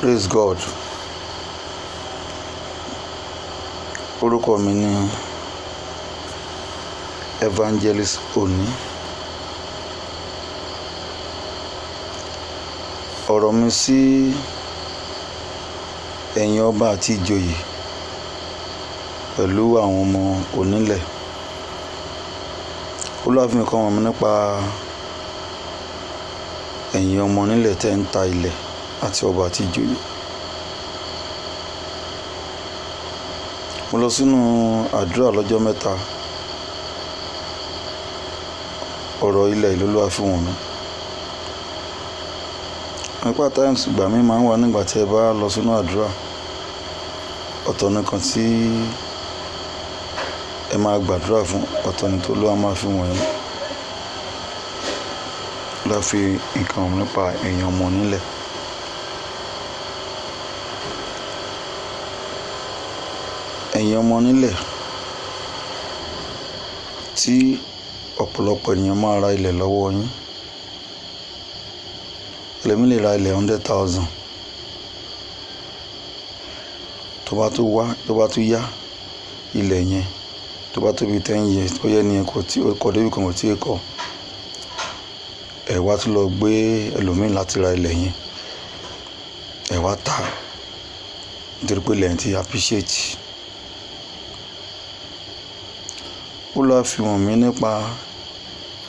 Praise God. Orúkọ mi ni Evangelist Oni. Ọ̀rọ̀ mi sí ẹ̀yin ọba àti ìjòyè pẹ̀lú àwọn ọmọ onílẹ̀. Olúwa fi nǹkan hàn mí nípa ẹ̀yin ọmọ onílẹ̀ tẹ́ ń ta ilẹ̀ àti ọba àti ìjòyè. Mo lọ sínú àdúrà lọ́jọ́ mẹ́ta. Ọ̀rọ̀ ilẹ̀ ìlú Olúwa fi wọ̀n mí. Nípa times ìgbà mi máa ń wà nígbà tí ẹ bá lọ sínú àdúrà. Ọ̀tọ̀ nìkan tí ẹ máa gbàdúrà fún, ọ̀tọ̀ ni tó Olúwa máa fi wọ̀n yín. Olúwa fi nǹkan hàn mí nípa ẹ̀yin ọmọ onílẹ̀. Ẹ̀yin ọmọ onílẹ̀ tí ọ̀pọ̀lọpọ̀ ènìyàn máa ra ilẹ̀ lọ́wọ́ yín. Ẹlòmíì lè ra ilẹ̀ 100,000. Tó bá tún wá, tó bá tún yá ilẹ̀ yẹn, tó bá tó bí 10 years, bóyá ẹni yẹn kò tí, ó kọ́ débi kan kò tí ì kọ́. Ẹ wá tún lọ gbé ẹlòmíì láti ra ilẹ̀ yẹn. Ẹ wá tà á nítorí pé ilẹ̀ yẹn ti appreciate. Olúwa fi wọ̀n mí nípa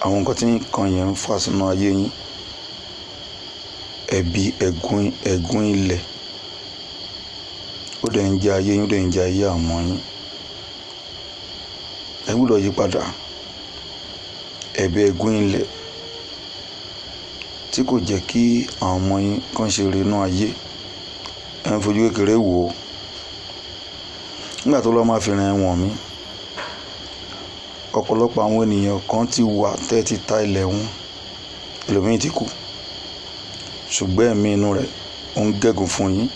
àwọn nǹkan tí nǹkan yẹn ń fà sínú ayé yín. Ẹbí ẹ̀gún, ẹ̀gún ilẹ̀. Ó dẹ̀ ń jẹ ayé yín, ó dẹ̀ ń jẹ ayé àwọn ọmọ yín. Ẹ gbọdọ̀ yípadà. Ẹ̀bi ẹ̀gún ilẹ̀ tí kò jẹ́ kí àwọn ọmọ yín kan ṣe rere nínú ayé. Ẹ ń fojú kékeré wò ó. Nígbà tó Olúwa máa fi rìn wọ̀n mí, ọ̀pọ̀lọpọ̀ àwọn ènìyàn kan ti wà tẹ́ ti ta ilẹ̀ wọn. Ẹlòmíì ti kú. Ṣùgbọ́n ẹ̀mí inú rẹ̀ ó ń gégùn fún yín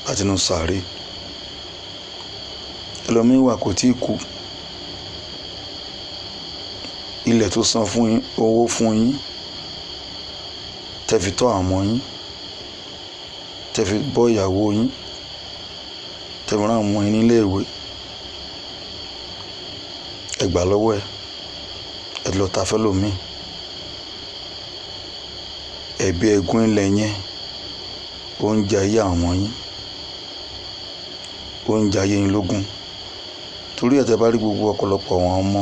láti inú sàárè. Ẹlòmíì wà kò tíì kú. Ilẹ̀ tó san fún yín, owó fún yín, tẹ́ fi tọ́ àwọn ọmọ yín, tẹ́ fi bọ́ ìyàwó yín, tẹ́ fi rán àwọn ọmọ yín nílé ìwé. Ẹ gbà lọ́wọ́ ẹ, ẹ lọ ta fẹ́lòmíì. Ẹ̀bi ẹ̀gún ilẹ̀ yẹn ó ń jẹ ayé àwọn ọmọ yín, ó ń jẹ ayé yín lógún. Torí ẹ tẹ́ bá rí gbogbo ọ̀pọ̀lọpọ̀ àwọn ọmọ,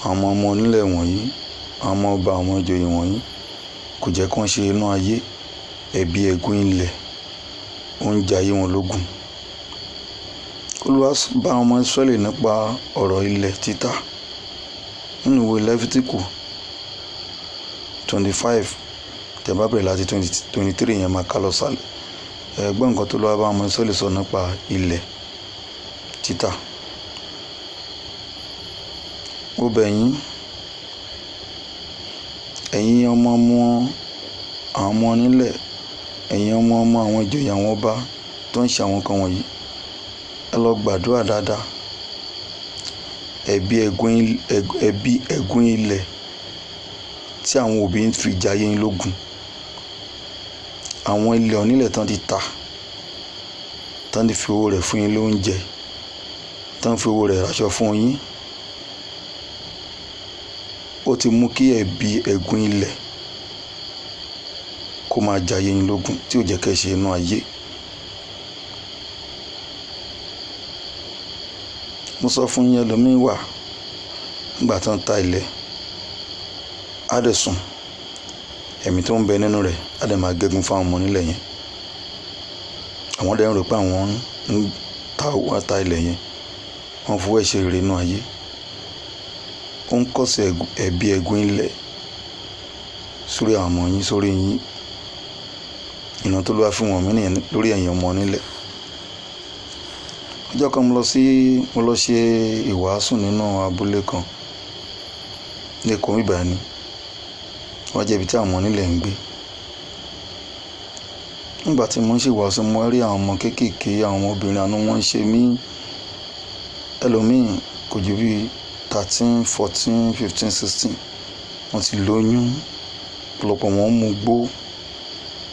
àwọn ọmọ onílẹ̀ wọ̀nyí, àwọn ọmọ ọba, àwọn ìjòyè wọ̀nyí kò jẹ́ kí wọ́n ṣe inú ayé. Ẹ̀bi ẹ̀gún ilẹ̀ ó ń jẹ ayé wọn lógún. Olúwa bá ọmọ Ísírẹ́lì nípa ọ̀rọ̀ ilẹ̀ títà. Nínú ìwé Lẹ́fítíkù 25, tẹ́ bá bẹ̀rẹ̀ láti 23 yẹn máa ká lọ sálẹ̀. Ẹ gbọ́ nǹkan tó Olúwa bá ọmọ Ísírẹ́lì sọ nípa ilẹ̀ títà. Mo bẹ̀ yín, ẹ̀yin ọmọ ọmọ àwọn ọmọ onílẹ̀, ẹ̀yin ọmọ ọmọ àwọn ìjòyè àwọn ọba tó ń ṣe àwọn nǹkan wọ̀nyí. Ẹ lọ gbàdúrà dáadáa. Ẹ̀bi ẹ̀gún, ẹ̀bi ẹ̀gún ilẹ̀ tí àwọn òbí ń fi jẹ ayé yín lógún. Àwọn ilẹ̀ onílẹ̀ tán ti tà, tán ti fi owó rẹ̀ fún yín lóúnjẹ, tán fi owó rẹ̀ raṣọ fún yín. Ó ti mú kí ẹ̀bi ẹ̀gún ilẹ̀ kó máa jẹ ayé yín lógún tí ò jẹ́ kí ẹ ṣe inú ayé. Mo sọ fún yín, ẹlòmíì wà nígbà tí wọ́n ta ilẹ̀, á dẹ̀ sùn. Ẹ̀mí tó ń bẹ nínú rẹ̀ á dẹ̀ máa gégùn fún àwọn ọmọ onílẹ̀ yẹn. Àwọn dẹ̀ ń rò pé àwọn ń ta, wọ́n ta ilẹ̀ yẹn, wọ́n fowó ẹ̀ ṣe rere nínú ayé. Ó ń kọ̀sẹ̀ ẹ̀bi ẹ̀gún ilẹ̀ sórí àwọn ọmọ yín, sórí yín. Ìran tó Olúwa fi wọ̀n mí nìyẹn lórí ẹ̀yin ọmọ onílẹ̀. Ọjọ́ kan mo lọ sí, mo lọ ṣe ìwàásù nínú abúlé kan ní Èkó níbí ni. Wọ́n jẹ́ ibi tí àwọn ọmọ onílẹ̀ ń gbé. Nígbà tí mò ń ṣe ìwàásù, mo rí àwọn ọmọ kéékèèké, àwọn ọmọbìnrin, àánú wọn ń ṣe mí. Ẹlòmíì kò ju bí 13, 14, 15, 16. Wọ́n ti lóyún. Ọ̀pọ̀lọpọ̀ wọn ń mugbó.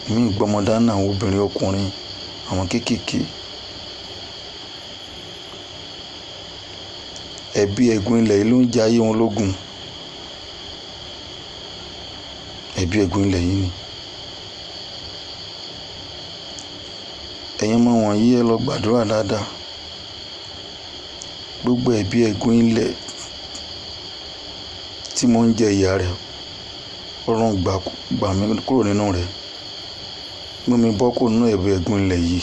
Ìmí gbọ́mọ dání, àwọn obìnrin, ọkùnrin, àwọn kéékèèké. Ẹbí ẹ̀gún ilẹ̀ yìí ló ń jẹ ayé wọn lógun. Ẹbí ẹ̀gún ilẹ̀ yìí ni. Ẹ̀yin ọmọ wọ̀nyí, ẹ lọ gbàdúrà dáadáa. Gbogbo ẹbí ẹ̀gún ilẹ̀ tí mo ń jẹ ìyà rẹ̀, Ọlọ́run gbà mí kúrò nínú rẹ̀. Mú mi bọ́ kúrò nínú ẹbí ẹ̀gún ilẹ̀ yìí.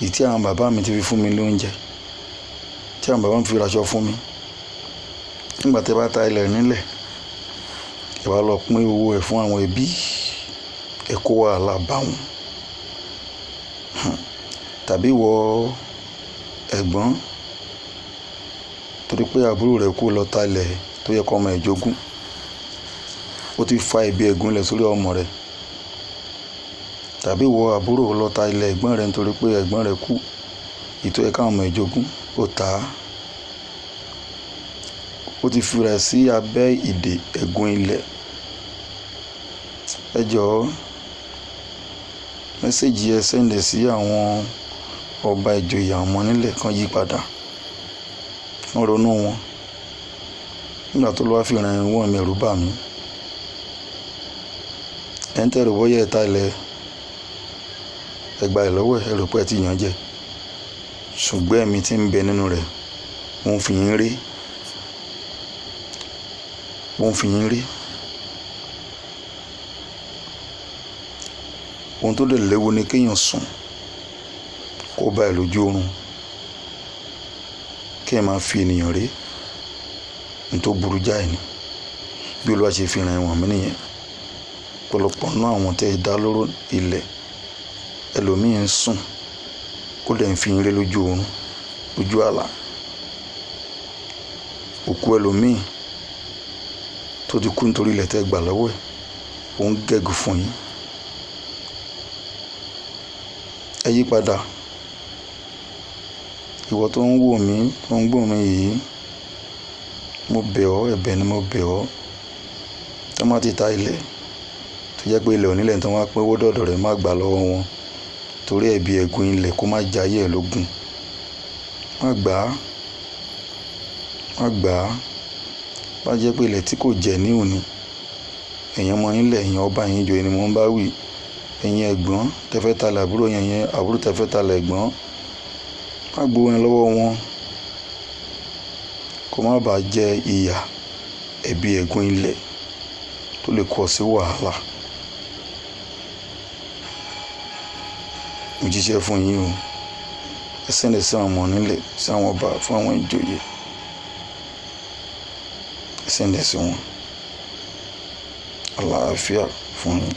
Èyí tí àwọn bàbá mi ti fi fún mi lóúnjẹ, tí àwọn bàbá mi fi raṣọ fún mi. Nígbà tí ẹ bá ta ilẹ̀ nílẹ̀, ẹ wá lọ pín owó ẹ̀ fún àwọn ẹbí, ẹ kó wàhálà bá wọn. Tàbí ìwọ ẹ̀gbọ́n, torí pé àbúrò rẹ kú lọ ta ilẹ̀ tó yẹ kó ọmọ ẹ̀ jogún, ó ti fa ẹbí ẹ̀gún ilẹ̀ sórí ọmọ rẹ̀. Tàbí ìwọ àbúrò lọ ta ilẹ̀ ẹ̀gbọ́n rẹ nítorí pé ẹ̀gbọ́n rẹ kú, èyí tó yẹ káwọn ọmọ ẹ̀ jogún, ó ta á. Ó ti fi rẹ̀ sí abẹ́ ìdè ẹ̀gún ilẹ̀. Ẹ jọ̀ọ́, mẹ́sẹ́ẹ̀jì ẹ sẹ́ǹdẹ̀ sí àwọn ọba ìjòyè àwọn ọmọ nílẹ̀ kan yí padà, wọ́n ronú wọn. Nígbà tó lọ́wọ́ fi ràn wọ́n, mi ẹ̀rù bà mí. Ẹ̀ ń tẹ̀rù bọ́yá ẹ ta ilẹ̀, ẹ gba ẹ̀ lọ́wọ́ ẹ, ẹ rò pé ẹ ti yàn jẹ. Ṣùgbọ́n ẹ̀mí tí ń bẹ nínú rẹ̀, wọ́n fi yín rí. Wọ́n fi yín rí. Ohun tó dẹ̀ léwu ni kéèyàn sùn kó bá ẹ lójú oorun, kéèyàn máa fi ènìyàn rí. Ohun tó burú jáì ni. Bí Olúwa ṣe fi ràn wọ́n mí nìyẹn. Ọ̀pọ̀lọpọ̀ nínú àwọn tí ẹ dá lóró ilẹ̀, ẹlòmíì ń sùn kó dẹ̀ ń fi yín rí lójú oorun, lójú àlá. Òkú ẹlòmíì tó ti kú nítorí ilẹ̀ tẹ́ gbà lọ́wọ́ ẹ̀, ó ń gégùn fún yín. Ẹ yí padà. Ìwọ tó ń wò mí, tó ń gbọ́ mi yìí, mo bẹ̀ ọ́, ẹ̀bẹ̀ ni mo bẹ̀ ọ́. Tí wọ́n bá ti ta ilẹ̀, tó jẹ́ pé ilẹ̀ onílẹ̀ tí wọ́n á pín owó dọ̀dọ̀ rẹ̀, má gbà lọ́wọ́ wọn. Torí ẹbí ẹ̀gún ilẹ̀ kó má jẹ ayé ẹ lógun. Má gbà á. Má gbà á. Bá jẹ́ pé ilẹ̀ tí kò jẹ́ ní òní, ẹ̀yin ọmọ nílẹ̀, ẹ̀yin ọba, ẹ̀yin ìjòyè ni mò ń bá wí. Ẹ̀yin ẹ̀gbọ́n tẹ fẹ́ ta ilẹ̀ àbúrò yẹn, ẹ̀yin àbúrò tẹ fẹ́ ta ilẹ̀ ẹ̀gbọ́n, má gbowó yẹn lọ́wọ́ wọn. Kó má bàá jẹ ìyà ẹbí ẹ̀gún ilẹ̀ tó lè kó ọ sí wàhálà. Mo jíṣẹ́ fún yín o. Ẹ sẹ́ǹdẹ̀ sí àwọn ọmọ nílẹ̀, sí àwọn ọba, fún àwọn ìjòyè. Ẹ sẹ́ǹdẹ̀ sí wọn. Àlàáfíà fún yín.